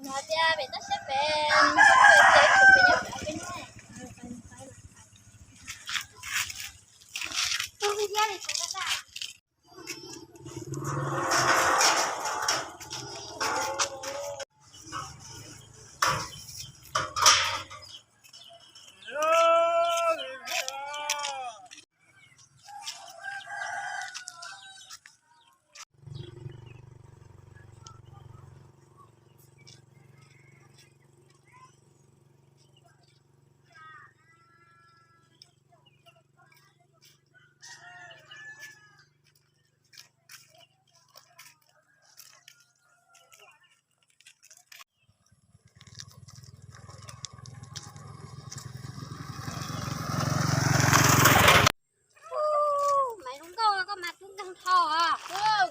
Hais tias pem tab sis pem, pem ces pem nyob pem peb ne. Maiv Zoo Nkauj, koj mas tub nkeeg dhau os.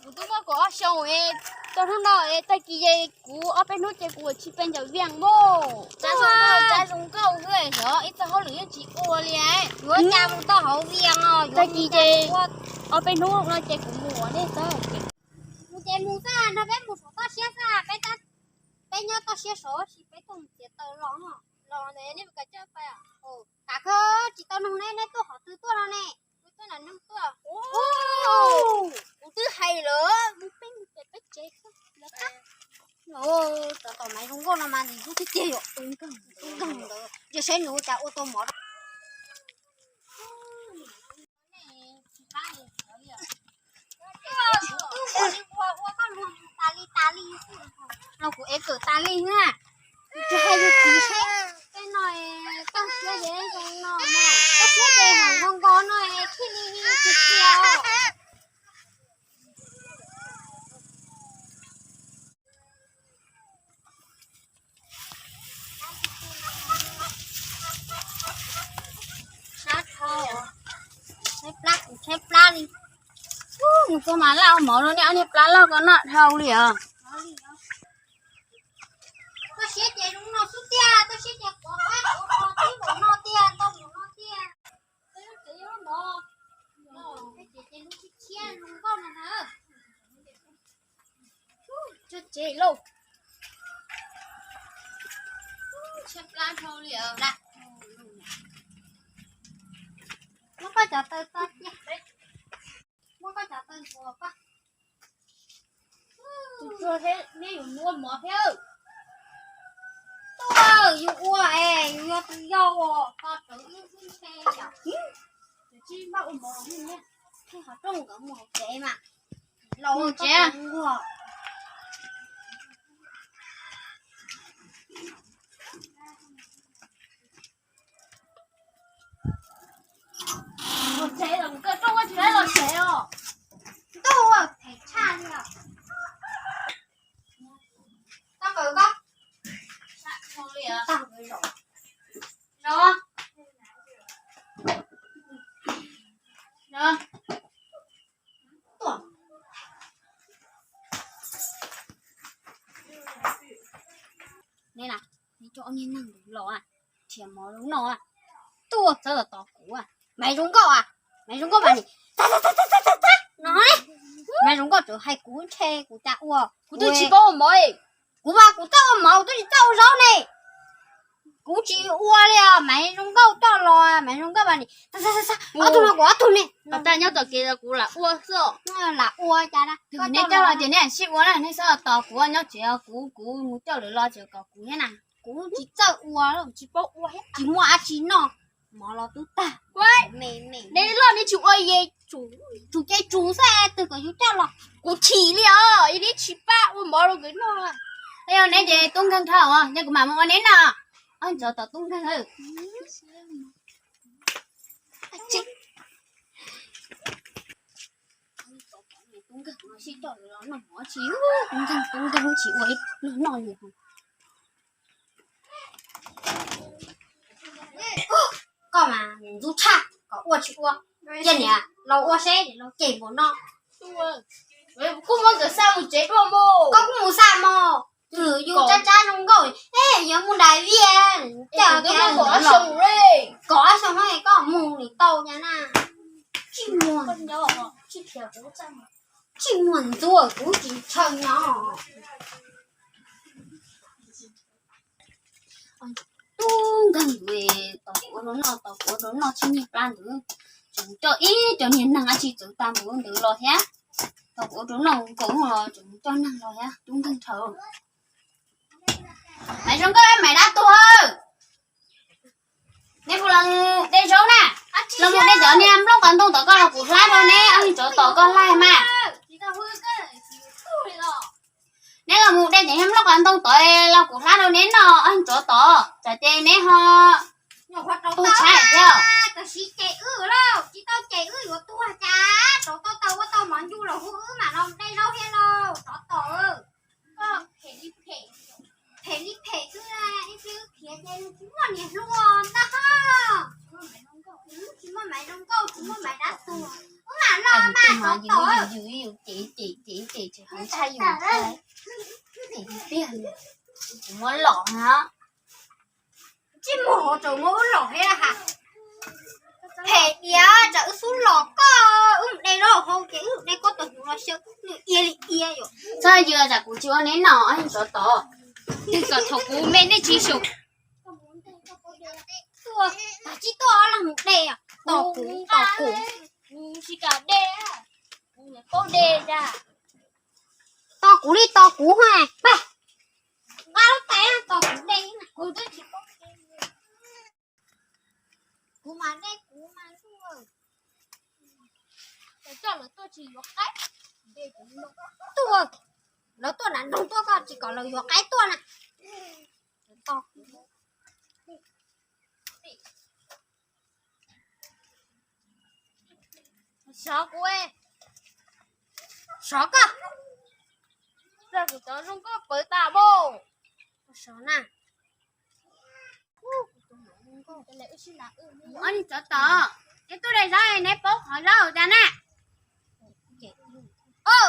Kuv twb muaj kaum ob xyoo es, txog hnub no es tag kis ces kuv ob peb hnub ces kuv ua tsis pe ncaws vias mog. Tub Maiv Zoo Nkauj, xyov ib txoj hauj lwm yeej tsis ua li. Yuav cas mus tau hauv vias no, tag kis ces ob peb hnub no ces kuv mus nej xwb. Mus ces mus xwb, nrog peb mus saum toj siab xwb, peb nyob toj siab saud, sis peb tuaj mus txiav taws los, los nej mus kav coj pais. Kam kawg, tsis tau noog ne, nej tuaj qhov twg tuaj no ne? Kuv tuaj nram nroog tuaj. Kuv twb hais lawm, mus peb mus pem peb tsev lawm. Cov tom Maiv Zoo Nkauj no mas ntxim hlub tiag tiag yom, tub nkeeg ntawd, cia saib nws ua cas ua tau mov. Ua ua koj luag tas li tas li xwb. No kuv ev kawm tas li na. Kuv tsis hais yus txiv seb tej no toj siab ces zoo no na. Toj siab ces hom nkaus nkaus no thiaj li tsis txia. Sab dhau, tshaib plab kuv tshaib plab li. Mus txog mas laj ua mov rau nej ob niag plab loj ko noj dhau li os. Toj siab ces zoo no xwb tiag, toj siab ces quav qab quav qho tib npaum no tiag, ntau npaum no tiag. Peb lub tsev yog lub no, peb tsev ces lub tshiab tshiab zoo nkauj no na. Tso tsev lauj. Tshaib plab dhau li os. Muab koj cov taw tso cia. Muab koj cov taw ntxuav koj. Tus tsuag thiab neb yuav mus ua mov thiab. Tuaj, yus ua es yus yog tus yau os, koj rawv ib lub ntshe yom. Tus tsis npaj ua mov, qhov rooj nkawd mus hauv tsev mas. Los ua tsev. Los tsev los, koj rooj ua tsis los tsev os. Ntuj, them tshaj li os. Tau kawm koj. Tau kawm zom. Zom. Zom. Tuaj. Neb na, neb coj ob niag neeg ntawd los, nrhiav mov zoo noj. Tuaj txawv los tos kuv. Maiv Zoo Nkauj a, Maiv Zoo Nkauj mas nim, no, Maiv Zoo Nkauj txawm hais kuv ntshe kuv cas ua. Kuv twb tsis paub ua mov. Kuv mas kuv txawj ua mov, kuv twb tsis txawj ua zaub ne. Kuv tsis ua li os, Maiv Zoo Nkauj coj los, Maiv Zoo Nkauj mas nim, ob tug no kuv ob tug ne. Kom tas nyob tom kev los kuv lam ua xwb. Lam ua cas na. Neb coj los ces neb sib ua na, neb txhob tos kuv nyob tsev, kuv, kuv mus coj lawv los tsev kom kuv thiab na. Kuv tsis txawj ua, tsis paub ua thiab, tsis muaj dab tsi noj, mov los twb tag. Neb loj neb tsis ua, tsum ces tsum xwb, twg kom yus coj los. Kuv chim li os, neb tsis pab ua mov rau nkawd noj. Yog neb ces tub nkeeg dhau, yog kuv mam mus ua neb noj. Ob ntxov tom tub nkeeg. Tub nkeeg no sib coj los noj mov tsis, tub nkeeg, tub nkeeg tsis ua ib pluag noj li. Koj mas ntxub tshaj, kom ua tsis ua. Cia niam los ua seb, niam los cem npaum no. Kuj muab nkawd xa mus tsev dua mus. Koj kuj mus xa mog. Yus tsab tsab zoo nkauj, yuav mus nram vias, coj kaum ob xyoo no koj mus nim tau cas na. Tsis muaj, tsis muaj ntxuav kuv tsis ntshaw no. Tub nkeeg ntawd tos kuv ua rau noj, tos kuv ua rau noj tsib niag plab ntawd, tseem coj ib co niag neeg dab tsi txawv tag npaum ntawd los thiab. Tos kuv ua rau noj nkaus los tseem coj neeg los thiab, tub nkeeg dhau. Maiv Zoo Nkauj, Maiv Dab Tuag, neb puas los mus de zaub na? Los mus de cov niag nplooj qos ntoo tod, koj los kuv hlab rau neb ob leeg tsov tom koj laij mas. Neb los mus de cov niag nplooj qos ntoo tod los kuv hlab rau neb noj ob leeg tsov tom, tsam ces neb ho tuag tshaib thiab. Tam sim ces wb tsis tau ces wb yuav tuag cas, tsov tau taw ua tau mov ncu los hu wb mam los de zaub thiab lauj, tsov tom. Phem li phem xwb, ib pliag wb khiav ces tsis muaj niam hluas ntag. Tsis muaj Maiv Zoo Nkauj, tsis muaj Maiv Dab Tuag, wb mam los mas tsov tom. Ces ces ces ces tsis hov ntshai yus tiag, kuv muab los na. Tsis muaj hov tseem muab wb los thiab ha. Phem diav, tsam wb xub los koj, wb mus de zaub hauv ces wb mus de koj tus hnyuv los xyaw nws ia li ia yom. Txhob yws, tsam kuv tsis ua neb noj, tsov tom. Twb kom thaum kuv me nej tsis xyaum. Tuaj, tsis tuaj los mus de, tos kuv, tos kuv. Kuv tsis kam de, kuv paub de tas. Tos kuv li tos kuv ha, pab. Nqa lub tais tos kuv de, kuv twb tsis paub de. Kuv mas de kuv mas tuaj. Coj lawv tuaj tsis yuav qaib. Tuaj, lawv tuaj nram nroog tuaj, koj tsis kom lawv yuav qaib tuaj na. Sov kuv, sov koj. Txaj kuv cov zoo nkauj pawv tas npaum. Sov na. Ob niag tsov tom, neb tuaj de zaub, neb paub qhov zaub tas na.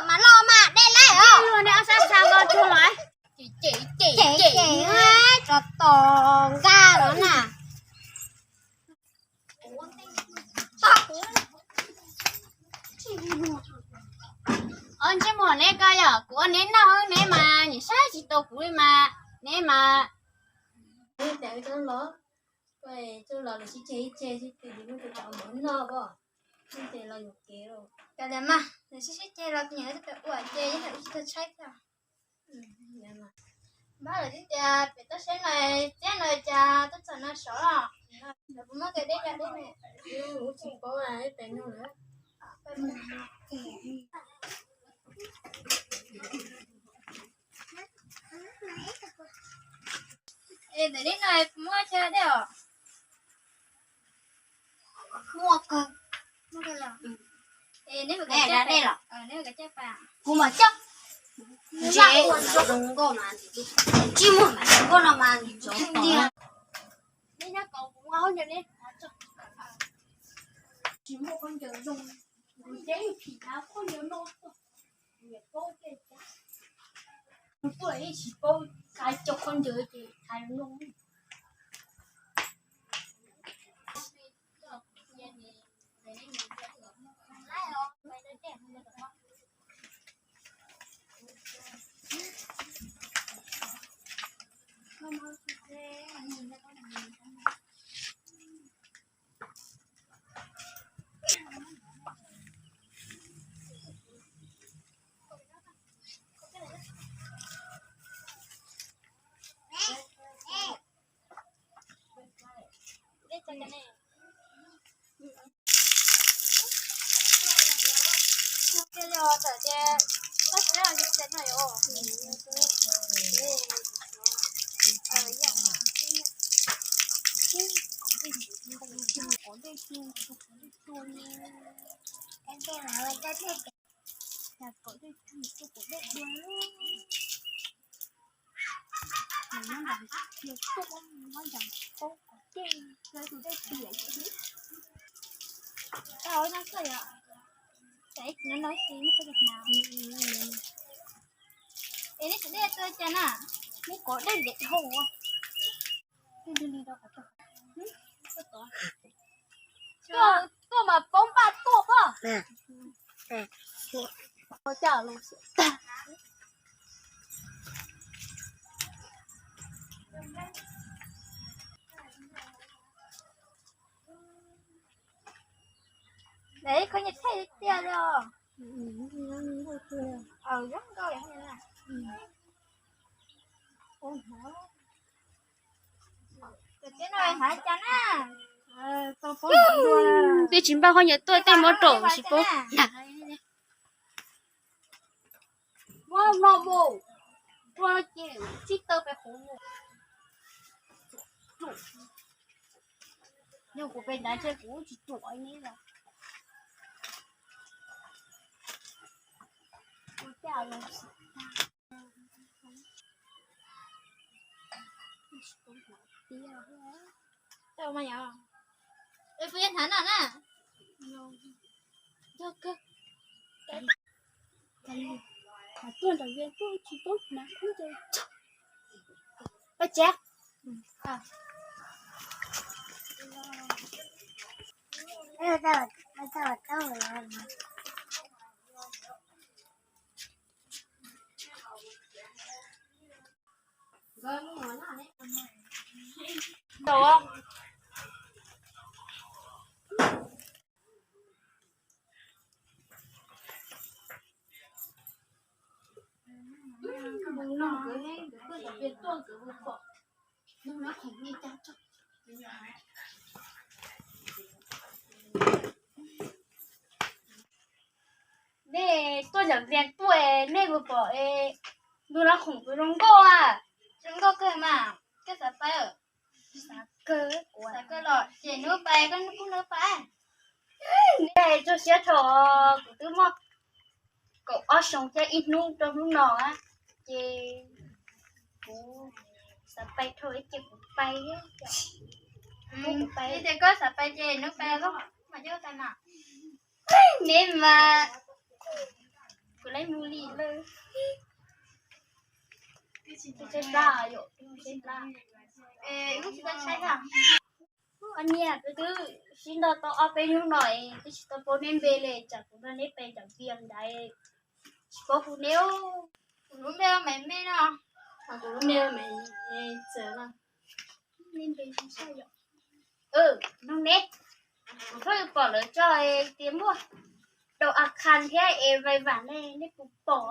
Mas los mas de lawm os. Luag neb ob sab xa ko tsuag los. Ces ces tsov tom nkag los na. Os, ntsej muag neb ko yog kuv ua neb noj, neb mas nim saib tsis tau kuv li mas, neb mas. Cas los, cas los lawv sib ceg ib ceg xwb, ces muab tus tsov mov noj os. Ces los yuam kev los. Cas tias mas lawv sib sib ceg los nyuam twb ua ces yeej ua tsis tau tshaib thiab. Npab lawm twb tias pem toj siab no, txiab no cas tuaj txog no sov los. Lawv puas muab tes deb cov deb ne? Kuv tsis paub, pem no lawm. Es ntawm neb no muaj chaw dej os? Muaj kawg. Kuv mam coj. Tsis muaj mas zoo nkauj no mas nws txov tiag. Tsis muaj khaub ncaws zoo, kuv ceb phim thav khaub ncaws no tuaj, kuv niam paub tej cas, kuv tuaj yeej tsis paub, xav cog khaub ncaws ces hais zoo. Nyob nram cia tuaj, nyob nram paub qhov tej, tus dej tiam xwb. Tau no xwb yom. Tsam ib tsis no no ib tsis muaj qhov hnav. Es neb tsis dej tuaj cas na? Neb kov dej ntev dhau. Tuaj mas poob npaj tuaj pob. Ua cas los xwb tag. Ib khub nyias thaij tiag li os. Zoo nkauj. Twb tsis npaj qhov nyias tuaj tej mov rau tsis paub. Muab no mus, ua ces sib taw pem qhov mus. Yog kuv pem nrad ntshe kuv tsis ruam li lawm. Tau mas yog, ej, Phú Yên Thái no na. Yog kawg. Tuaj nram Việt Nam tuaj tsis paub mas kub ces. Ua tsev. Nej tuaj nram Vias tuaj, nej puas pom ntu no khoom puas zoo nkauj a? Zoo nkauj kawg mas, koj xav pais? Xav kawg los ces hnub pais koj kuj hnub pais. Nej txog siab thaum kuv twb muaj kaum ob xyoo thiab ib hnub rau hnub no, ces kuv xav pais thaum ib ces kuv pais. Ces koj xav pais ces hnub pais, neb mas kuv lawv mus li lawm. Niam, peb twb sib nrog tau ob peb hnub no es twb tsis tau paub neb npe li, tsam kuv nrog neb pais nram Vias ntawd tsis paub hu neb. Kuv lub npe Maiv Mej no. Kuv lub npe Maiv Txawm no. Neb npe, neb, kuv pom lawv tso tias muaj Dau A Khas thiab es Vais Vam ne, nej puas pom?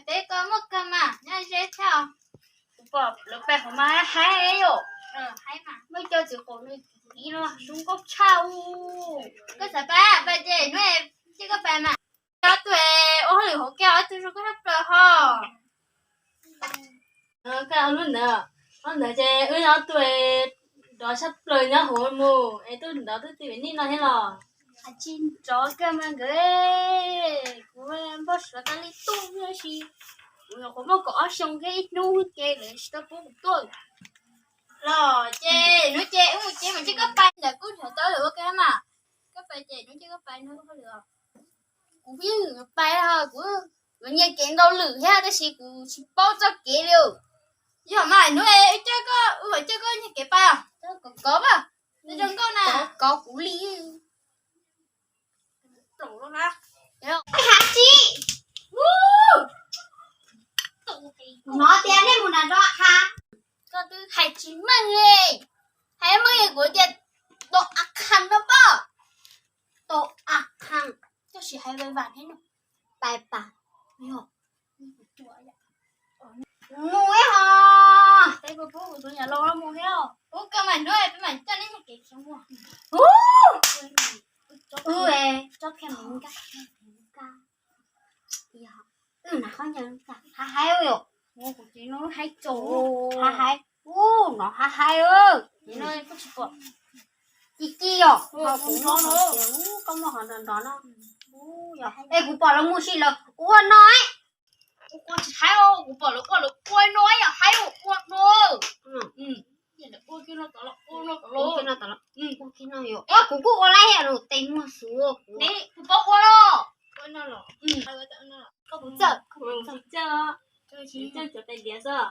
Peb koj muaj kawg mas nyob ze thiab. Kuv pom lawv pais hauv mas haib yom. Muaj cov txiv qaum nws tiv no zoo nkauj tshaj. Koj xav pais, pais ces hnub ces koj pais mas. Ob tug ua hauj lwm hauv kiag, ob tug zoo nkauj tshaj plaws ho. Koj ua lub ntawd, ob ntawd ces wb ob tug nrov tshaj plaws nyob hauv mus es twb nrov twb ti vim nij no thiab los. Tsis nrov kawg mas nkawd, kuv npau suav tas li tuaj tab sis kuv nyuam qhuav muaj kaum ob xyoo thiab ib hnub ces lawv tsis tau pub kuv tuaj. Los ces hnub ces wb mus ces mas ces koj pais ntawm kuv nrog tau lawm ua ke mas. Koj pais ces hnub ces koj pais no hauj lwm. Kuv yeej pais, kuv nyiam kev ntaus lwm thiab tab sis kuv tsis paub txoj kev li. Yog mas hnub wb coj koj, wb coj koj nyiag kev pais os. Kov kov, zoo nkauj na, kov kuv li. Hav tsis, hnov tias nej mus nram Dau A Khas. Koj twb hais tsis meej li. Hais meej kuv tias Dau A Khas no pob. Dau A Khas, koj sim hais Vais Vam thiab no. Pais pas, yog mus ib ho. Peb puas pub kuv tus niam laus no mus thiab? Pub kawg mas hnub peb mam coj neb nyiag kev khiav mus. Wb, tsob khe mus nkaj, nkaj. Wb na qhov ncauj haib haib yom. Kuv tsis no haib tsaus, haib haib. Ub, no haib haib. Ci ci yom, kuv no, koj muaj qhov nrov nrov no. Es kuv pom lawv mus si lawv ua no. Ua tsis haib, kuv pom lawv ua lawv ua no yom, haib ua no. Ua kiag no tod los, ua no tod los. Ua kiag no yom. Kuv kuj ua laib los, tes muag xuv kuv. Neb puas paub ua los? Ua no los. Koj puas txawj? Txawj, txawj cov tais diav xwb.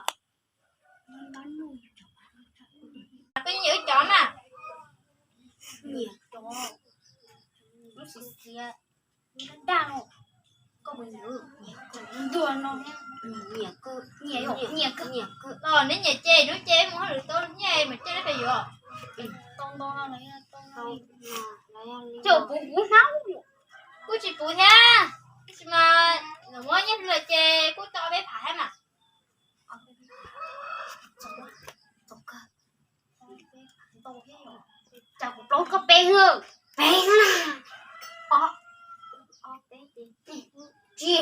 Koj nyiam wb cov mas. Nyiam cov, lub xiav xiav, lub daj daj no. Koj puas nyiam? Ntuag no, nyiam kawg, nyiam kawg, nyiam kawg. Los neb nyiam ces hnub ces mus hauj lwm tau nyiaj mas coj neb pais yuav. Tau ntau no los tau no. Coj puv puv hnab. Kuj tsis puv thiab, tab sis mas nws muab nyiaj hlo ces kuj tau peb phav thiab mas. Cas kuv plaub koj peb, peb na. Tsis